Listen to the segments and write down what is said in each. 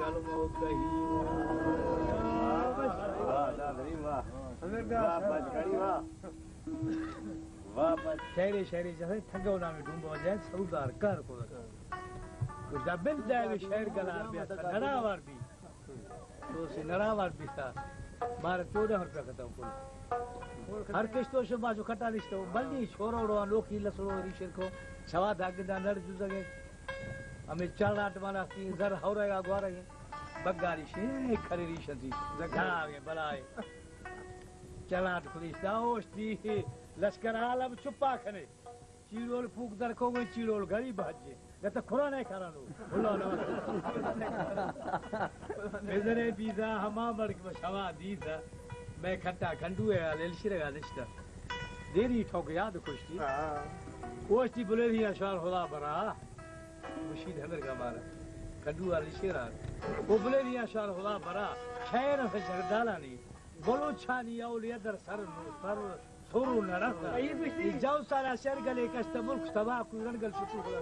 واہ، واہ، واہ۔ واہ، بچ گڑی، واہ۔ واہ، بچ۔ شعرے، شعرے جیسے تھگو نامی ڈومبو جائے، سردار کار کو۔ تو جب بل جائے، شعر گلا بیا، نڑا وار بی۔ تو سی نڑا وار بیتا، مارا چودہ روپیہ ختم کن۔ ہر کشتو شما جو کٹا نشتو، بلنی چھوروڑو، لوکی لسوڑو، ریشن کو، چھوا دھاگے دا نڑ جزگے۔ ہمیں چالاٹ مانا کی زر ہورے گا گوارے۔ بگاری شے کھری ریشن سی۔ زگا۔ جاگے بلائے۔ چالاٹ خریشتا اوشتی۔ لشکر عالم چپا کھنے۔ چیڑول پوک در کو گئی، چیڑول گری بھجے۔ نہ تو کھرا نہیں کھرا لو۔ اللہ نہ۔ بزرے بیزا ہما مڑک میں شوا دیسا۔ میں کھٹا کھنڈو ہے، لیل شرگا نشتا۔ دیری ٹھوک یاد کشتی۔ ہاں۔ کوشتی بلے دی اشار خدا برا۔ مشید ہمر کا مارا۔ کھنڈو والی شیرا۔ وہ بلے دی اشار خدا برا۔ خیر سے جردالانی۔ بلوچانی اولیاء در سر، سر سورو نہ رسا۔ اے جو سارا شر گلے کشت ملک تباہ کو رنگل شکر خدا۔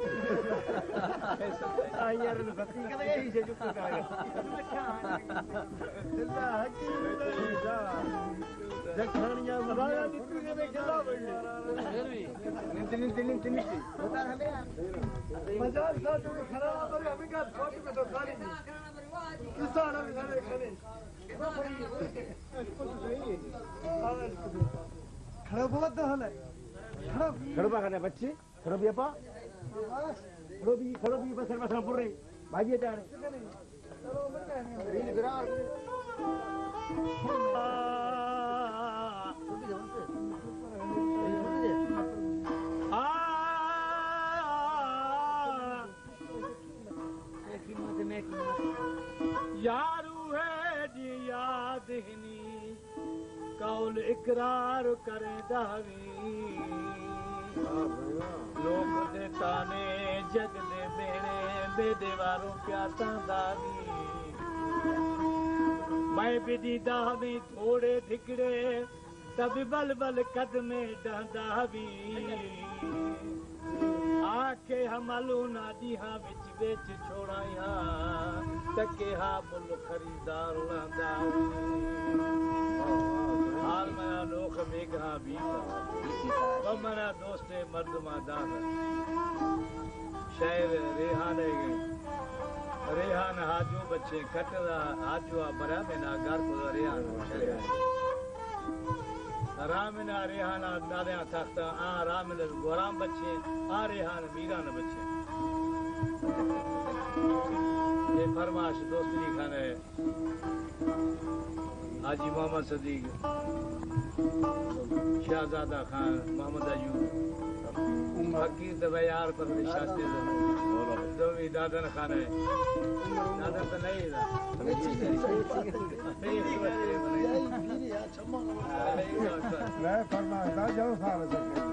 آ یار، بتی کدے ہی سے جو کو۔ اللہ حکیم، اللہ۔ جکھانیاں مزایا نکل کے دیکھ لا بھائی۔ ننت، ننت، ننت، ننت۔ مزار سا جو خراب ہے، ہمیں کا چھوٹی میں تو ساری۔ کس سال ہمیں سارے کھڑے۔ کھڑو بہت دہل ہے۔ کھڑو۔ کھڑو بہت ہے بچے۔ کھڑو بی اپا۔ کھڑو بی، کھڑو بی بسر بسر پورے۔ بھاجی دار۔ یارو ہے جی یاد ہنی۔ قول اقرار کریں دعوی۔ لوک دے تانے جگ دے بیڑے، بے دیواروں پیاساں دعوی۔ میں بدی دعوی تھوڑے دھکڑے، تب بل بل قدمے ڈہندا وی۔ آکھے ہملو نا ڈیہاں وچ وچ چھوڑائیاں، تکے ہا مل خریدار لاندا۔ حال منا نوخ بیگہاں بیتا، و منا دوستے مردماں دانا۔ شاعر ریحان ہے گے۔ ریحان حاجو بچے کٹرا، حاجو آ برا میں ناگار کو ریحان۔ رامنا ریحان دادیاں تخت، آ رامنا گورام بچے، آ ریحان میران بچے۔ یہ فرماش دوست علی خان ہے، حاجی محمد صدیق، شہزادہ خان، محمد ایوب، فقیر تو یار پر شاستے، دومی دادن خان ہے، دادن تو نہیں ہے۔ میں فرمائتا جاؤ سارے سکے۔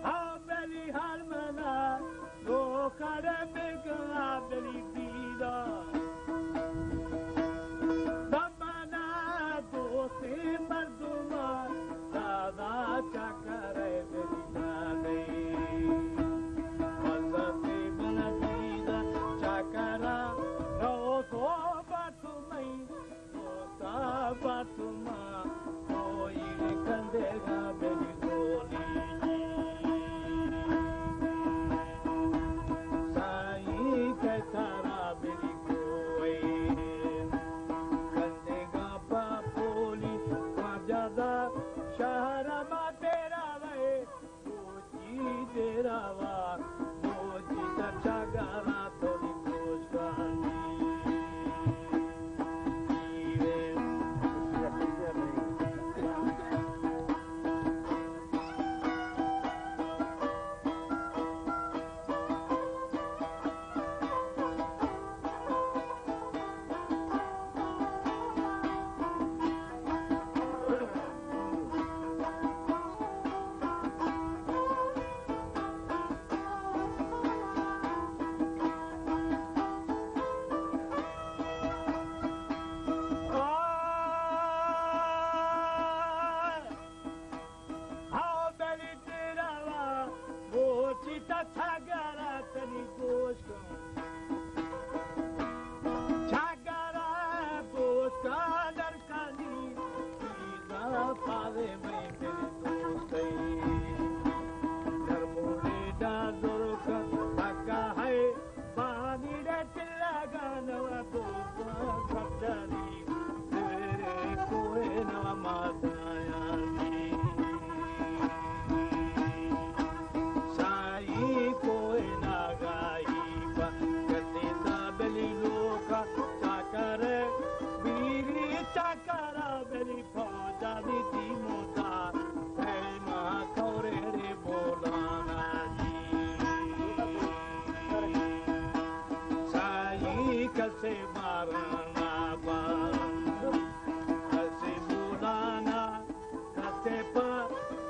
آ بلی ہر منا لوکڑ بگا بلی دیدا۔ دمنا دوستی مردما دادا چکر بلی دادی۔ مزتی بل دیدا چکر نو تو باتو مئی۔ دوستا باتما کوئی کندے گا میری گولی۔ سائی کہتا را میری کوئی کندے گا پاپولی۔ واجہ دا شہر ما تیرا وے۔ موچی دیراوا، موچی تچاگارا توڑی کوشکانی۔ ہاں، بلی دیراوا، موچی تا چاگارا تنی گوش کن۔ چاگارا گوش کن درکانی، پیزا پاوے میں تیری دوستی۔ در مولی دا زرک پکا ہے، بانی ڈے تلگا نوا دوستا کبدانی۔ کوئے نوا ماتایانی۔ سائی کوئے ناگاہی پا کتی تا بلی لوکا چاکر بیری چاکرا بلی پوجا بیتی موتا۔ پیما کورے ری بولانا جی۔ سائی کسے مارنا با، کسے بولانا، کسے پا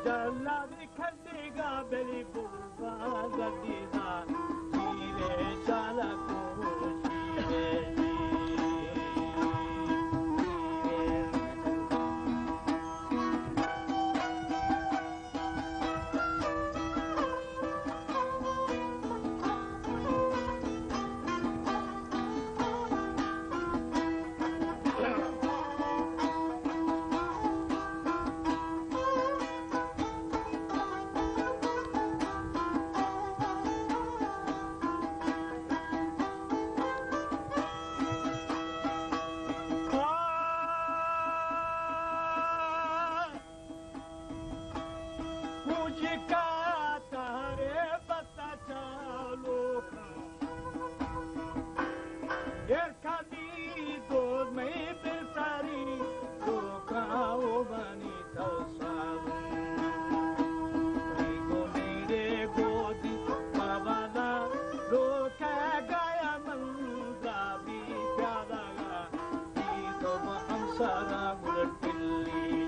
جلا بھی کھندے گا بلی بولا گدینا۔ جیرے شالا کو جیرے جی۔ کجکا تارے بتا چالو کن۔ ایر کدی دوز میں بلساری لوکا او بانی تو سالو۔ ریگو میرے گودی بابا دا لوکا گایا من دابی پیادا گا۔ تو با ہمسارا گل ٹلی۔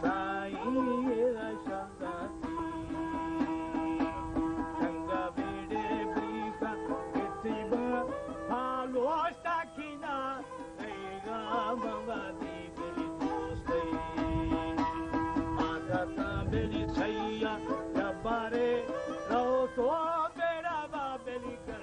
سائی رشم داتی۔ چنگا بیڑے بریکا کتی با حالوش تاکینا۔ ایگا مبادی بلی دوستی۔ آگا تا بلی سیا جبارے۔ رو تو بیڑا با بلی گڑ۔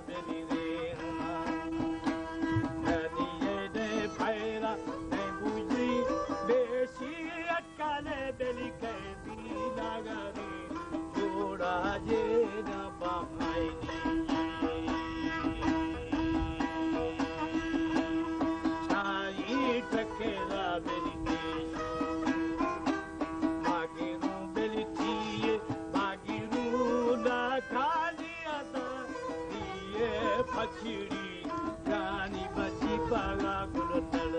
بلی ریحانہ، ننی اے دے پھیرا، نئے بوجی، بیشی اٹکالے بلی قیدی ناگری، جوڑا جے نہ بہائنی۔ چائی ٹکرا بلی پیش، باگیرو بلی تیے، باگیرو لا کالی ادا، تیے پچھڑی، جانی بچی پاگا گل تڑ۔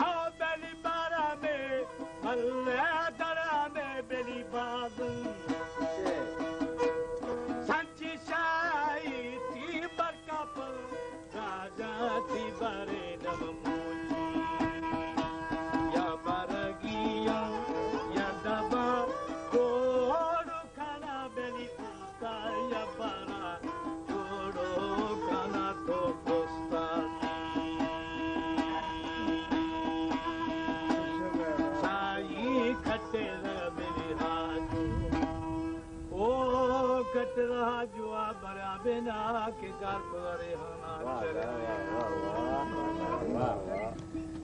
او بلی بارا میں، بلے درا میں بلی بازن۔ سنچی شاہی تی برکا پر، راجا تی بارے دم موچی۔ یا بارگی یا، یا دبا، کوڑو کھانا بلی۔ یا پارا جوڑو کنا تو دوستانی۔ سائی کھٹے بلی راجو۔ او کھٹے راجو آ برا بنا کے گار پرے ہنا۔ واہ، واہ، واہ، واہ، واہ، واہ، واہ۔